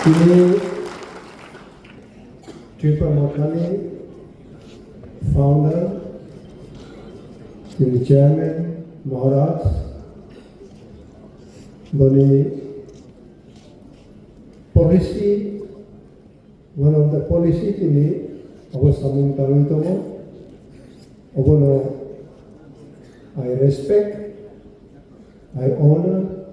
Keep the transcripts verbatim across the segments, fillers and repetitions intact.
Tini Tripura Mothani founder, tini chairman Maharaj, boni policy, one of the policy tini obo samung tangwi tongo. Obono I respect, I honor,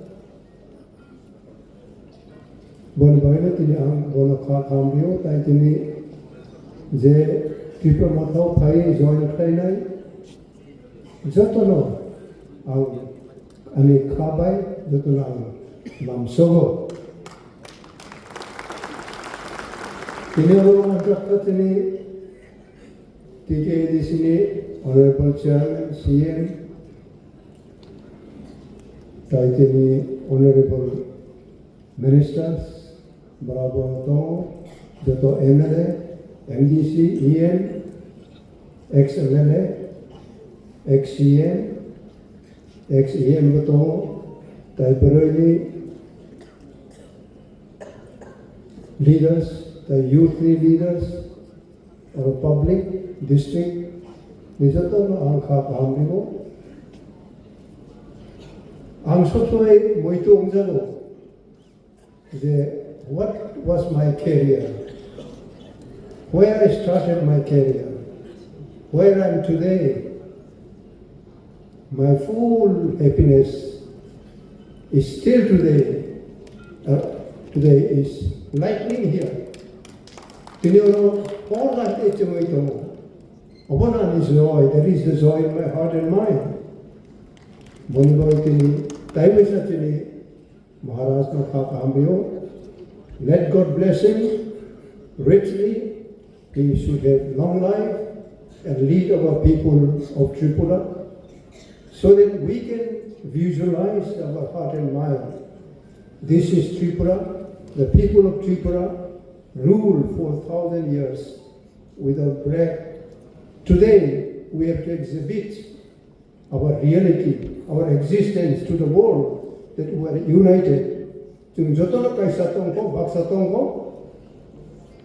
boni bagwino tini ang bono kha kaham rio, tai tini je Tripura Motha o phai join khlainai jotono ang ani kha bai jotono ang lamsogo. Tini oro ang jakha tini T T A D C ni Honorable Chairman, C M, tai tini Honorable Ministers, borok borok tongo, joto M L A, M D C, E M, ex M L A, ex C M, ex E M bo tongo, tai bwrwini leaders, tai youth ni leaders, oro public, district ni jotono ang kha kaham rwo. Ang sob somoi muitu wngjago je, what was my career? Where I started my career? Where I am today? My full happiness is still today. Uh, today is lightning here. Tini oro hor lagite chengwi tongo. Obono ani joy, that is the joy in my heart and mind. Boni bagwi tini taibo sa tini Maharaj no kha kaham rio. Let God bless him richly. He should have long life and lead our people of Tripura so that we can visualize our heart and mind. This is Tripura. The people of Tripura rule for thousand years without break. Today, we have to exhibit our reality, our existence to the world, that we are united. Chwng jotono kaisa tongkho, baksa tongkho.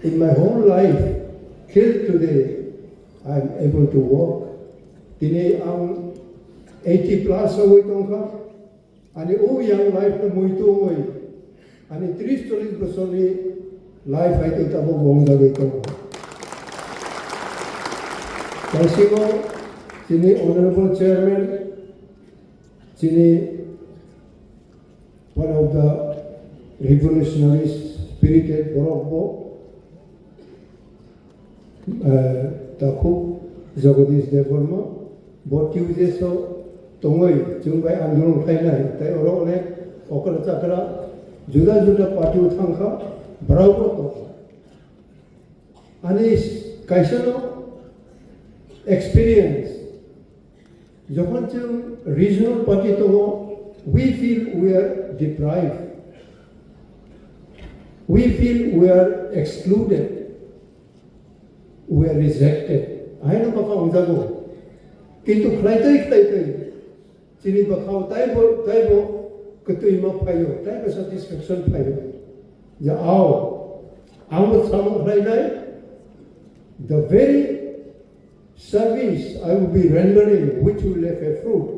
In my whole life, till today, I am able to walk. Tini ang eighty plus wngwi tongkha. Ani o young life no muitu wngwi, ani tris chollish bosorni life hai twi tabuk bo wngjagwi tongo. Taisingo chini honorable chairman, chini one of the revolutionary spirited borok bo, eh, takhuk Jagadish Debbarma, bo T U J S o tongwi chwng bai andolon khlainai, tei oro onek okra chakra juda juda party o thangkha, borok bo tongkha. Ani kaisa no experience, jokhon chwng regional party tongo, we feel we are deprived, we feel we are excluded, we are rejected. Ahaino bwkha wngjago. Kintu khlai twi khlai twi chini bwkhao taibo, taibo kwtwima phaio, taibo satisfaction phaio. Je ao, ang bo samung khlainai, the very service I will be rendering, which will have a fruit.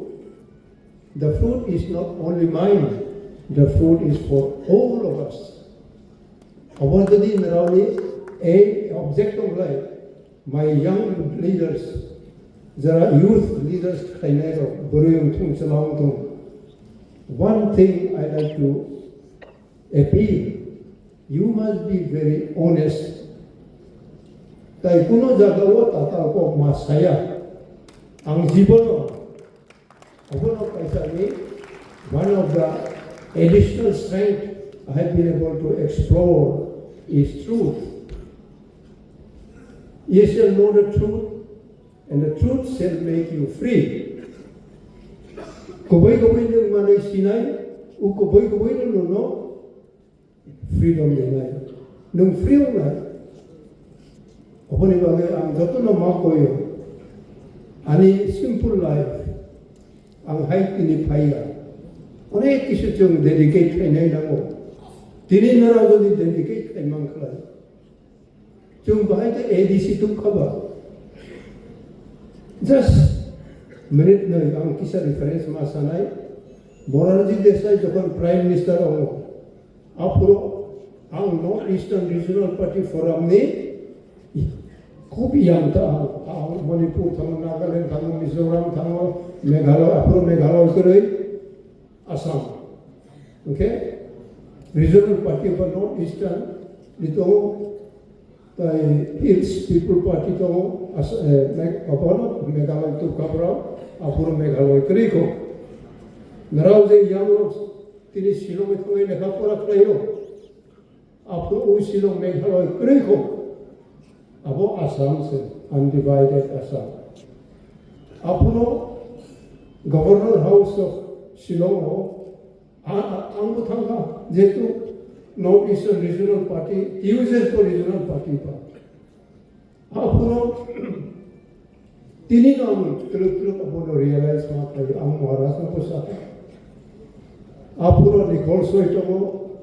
The fruit is not only mine, the fruit is for all of us. Obo jodi norokni aim, object tonglai, my young leaders, jara youth leaders khlainai rok, bwrwi wngthung, chwla wngthung, one thing I like to appeal, you must be very honest. Tai kuno jaga o tatal kok ma saya. Ang jibono Obono kaisa ni one of the additional strength I have been able to explore is truth. Ye shall know the truth, and the truth shall make you free. Kubui kubui nwng manwi sinai, u kubui kubui nwng no freedom rinai. Nwng free wngnai. Oboni bagwi ang jotono ma koyo. Ani simple life. Ang hai tini phaiya. Onek kisu chwng dedicate khainai nango. Tini norok jodi dedicate khaimang khlai, chwng bahai khe A D C tubkha ba? Just minute nai ang kisa reference ma sanai. Morarji Desai jokhon Prime Minister wngo, aphuru ang North Eastern Regional Party Forum ni khub yang ta ang, ang Manipur thango, Nagaland thango, Mizoram thango, Meghalaya, aphuru Meghalaya kwrwi Assam. Okay? Regional Party ba North Eastern ni tongo, tai Hills People Party tongo, As-, eh, Meg-, abono Meghalaya tubkha borok, aphuru Meghalaya kwrwi kho. Norok je yang rok tini Shillong-o thangwi lekha pora khlaio. Aphuru o Shillong Meghalaya kwrwi kho. Abo Assam se, undivided Assam. Aphuru Governor House of Shillong-o a-, a-, angbo thangkha, jehetu North Eastern Regional Party, T U Z bo Regional Party ba. Aphuru tini no ang twrwk twrwk abono realize ma khlai, ang Maharaj no bwsa kha. Aphuru Nikhil Soi tongo,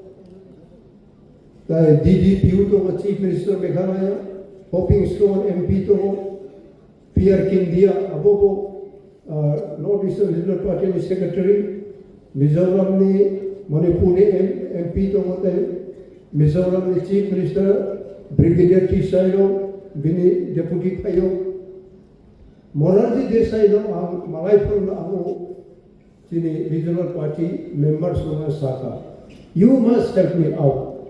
tai D D P U tongo, Chief Minister Meghalaya, Hoping Stone M P tongo, P R Kindia, abo bo, ah, North Eastern Regional Party ni Secretary, Mizoram ni, Manipur ni M-, M P tongo tei Mizoram ni Chief Minister Brigadier T Sailo, bini deputy phaio. Morarji Desai no ang malai phuru no abo chini regional party members no sakha, "You must help me out.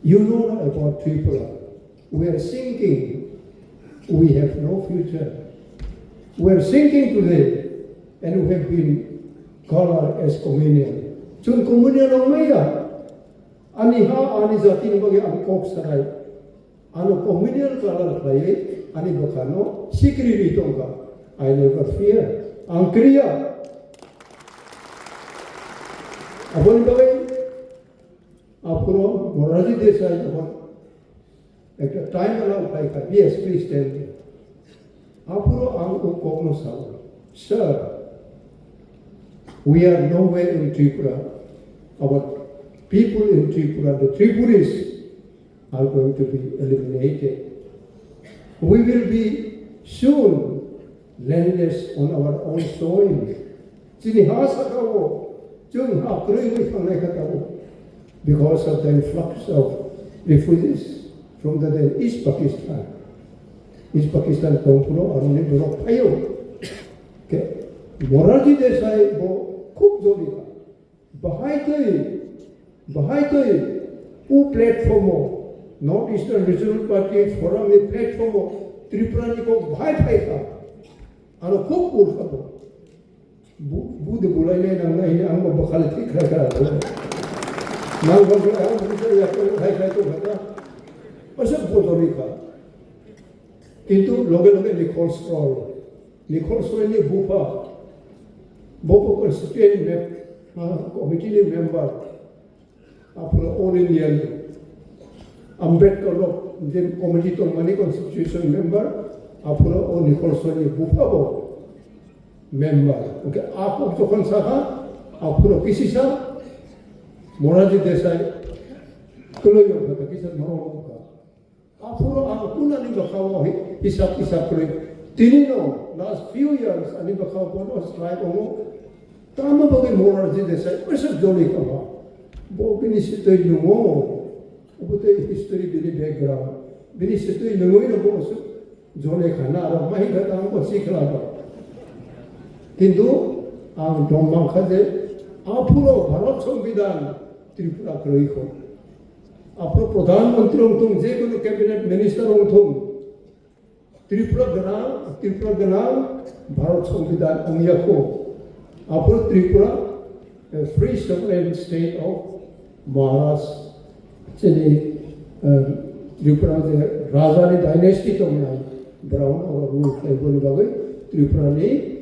You know about Tripura. We are sinking. We have no future. We are sinking today, and we have been colored as communal." Chwng communal wng maya. Ani ha, ani jati ni bagwi ang kok sanai. Ano communal color khlaiwi ani bwkhano sikriwi tongkha. I never fear. Ang kriya. Aboni bagwi aphuru Morarji Desai jokhon ekta time allow khlaikha, "Yes, please tell me." Aphuru ang o kokno sao, "Sir, we are nowhere in Tripura. Our people in Tripura, the Tripuris, are going to be eliminated. We will be soon landless on our own soil." Chini ha saka-o chwng ha kwrwi wngwi thangnai kha tabuk because of the influx of refugees from the then East Pakistan. East Pakistan tongphuru aroni borok phaio. Khe Morarji Desai bo khub joli kha. Bahai twi, bahai twi o platform-o, North Eastern Regional Party Forum ni platform-o Tripura ni kok bahai phai kha. Ano khub ur kha bo. Bu-, bu de bulai nai nang nai ang bo bakhali thik khai kha. Nang bo ang bu de ya ko khai khai to kha. Asok bo to ri kha. Kintu loge loge Nikhil Soi, Nikhil Soi ni bupha, bo bo constituent mem-, ah, committee ni member. Aphuru All India ni Ambedkar rok je committee tongmani constitution member, aphuru o Nikhil Soi ni bupha bo member. Oke, a kok jokhon sakha, aphuru kisisa Morarji Desai kwlwi wngkha, kisa norok wngkha. Aphuru ang kunani bwkhao hi-, hisab hisab kwrwi. Tini no last few years ani bwkhao bono strike wngo. Tamo bagwi Morarji Desai kaisa joli kha ba. Bo bini sitoi nungo. Obo tei history bini background. Bini sitoi nungwi no bo aswk joli kha na aro mai kha tamo bo sikla ba. Kintu ang dong mang kha je aphuru Bharat Songbidan Tripura kwrwi kho. Aphuru Pradhan Mantri wng thung, je kono cabinet minister wng thung, Tripura gwnang, Tripura gwnang Bharat Songbidan wng ya kho. Aphuru Tripura, a free sovereign state of Maharaj, chini, eh, Tripura je Raja ni dynasty tongnai, Brown oro rule khlai boni bagwi Tripura ni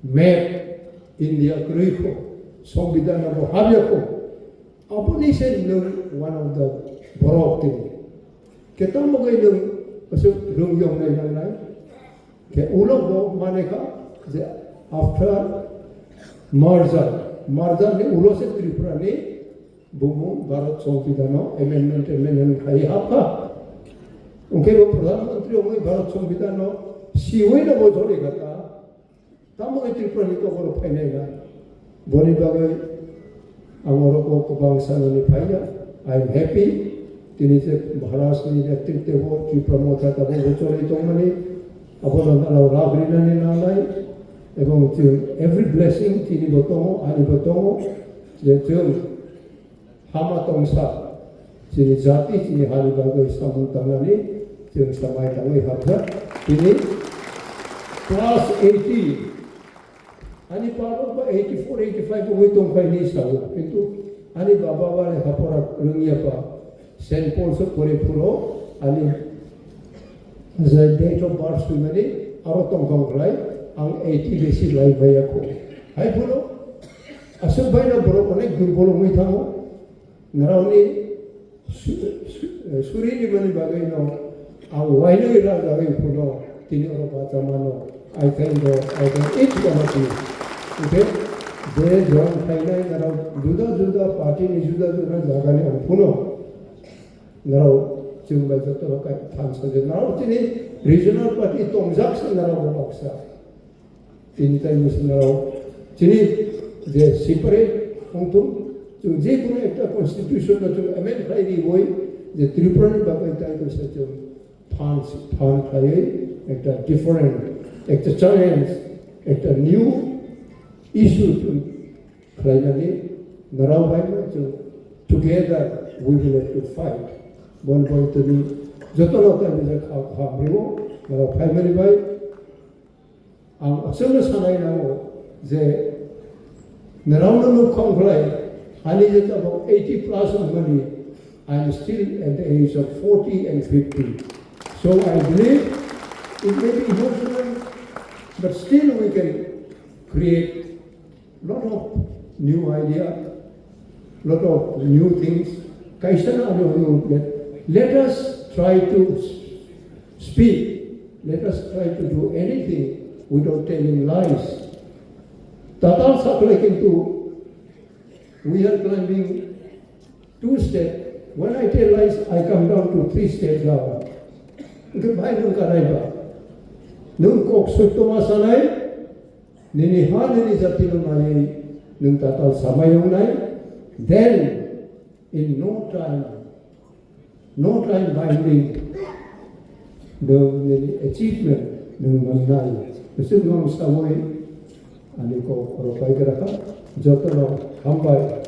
map India kwrwi kho, Songbidan abo habya kho. Aboni se nwng one of the borok tini. Khe tamo bai nwng aswk rwng yong nai nang nai. Khe ulo bo mane kha je after merger, merger ni ulo se Tripura ni Bumung Bharat Songbidan no amendment, amendment khai hapkha. Hwnkhe bo Pradhan Mantri wngwi Bharat Songbidan no siwi no bo joli kha ta. Tamo wngwi Tripura ni kokoro phainai na. Boni bagwi ang oro kok kwbang sanani phaiya. I am happy. Tini je Maharaj ni netrite bo Tripura Motha tabuk bo choli tongmani. Abono nalo rab rinani nangnai. Ebong chwng every blessing tini bo tongo, ani bo tongo. Je chwng hama tongsa, chini jati, chini hani bagwi samung tangnani chwng samai tangwi hapjak. Tini class eighty, ani parok ba eighty-four, eighty-five wngwi tongkha hinwi sao, kintu ani baba ba lekha pora rwngya ba, Saint Paul se pore phuro ani je date of birth swimani aro tongthong khlai, ang eighty besi lai maya kho. Hai phuro aswk baino borok onek durbol wngwi thango. Narokni su-, su-, suri rimani bagwi no ang wainwi rajagwi phuro tini oro bachamano. I thank God, I thank each one of you. Okay? Je join khainai narok juda juda party ni juda juda jagani ang phuro. Narok chwng bai jotono kai thansa je narok chini regional party tongjak se narok bo noksa. Tini tai misi narok chini je separate wngthung, chwng je kono ekta constitution no chwng amend khlai riwi je Tripura ni bagwi tai kaisa chwng fund, fund khlaiwi ekta different, ekta challenge, ekta new issue chwng khlainani narao bai no chwng together we will have to fight. Bon bon tini joto no tai bijak kha kha mriwo narao phaimani bai ang aswkno sanai nango je narao no nuk khong khlai ani je tabok eighty plus wngmani, I am still at the age of forty and fifty. So I believe it may be emotional, but still we can create lot of new idea, lot of new things. Kaisa na ano ano let, let us try to speak, let us try to do anything without telling lies. Tatal saklai kintu we are climbing two step. When I tell lies, I come down to three step down. Hwnkhe bhai nwng karai ba? Nwng kok sotto ma sanai, nini ha nini jati no naiwi nwng tatal samai wngnai, then in no time, no time binding, nwng nini achievement nwng mannai. Bwswk nwng sawi ani kok oro pai gra kha, jotono hambai.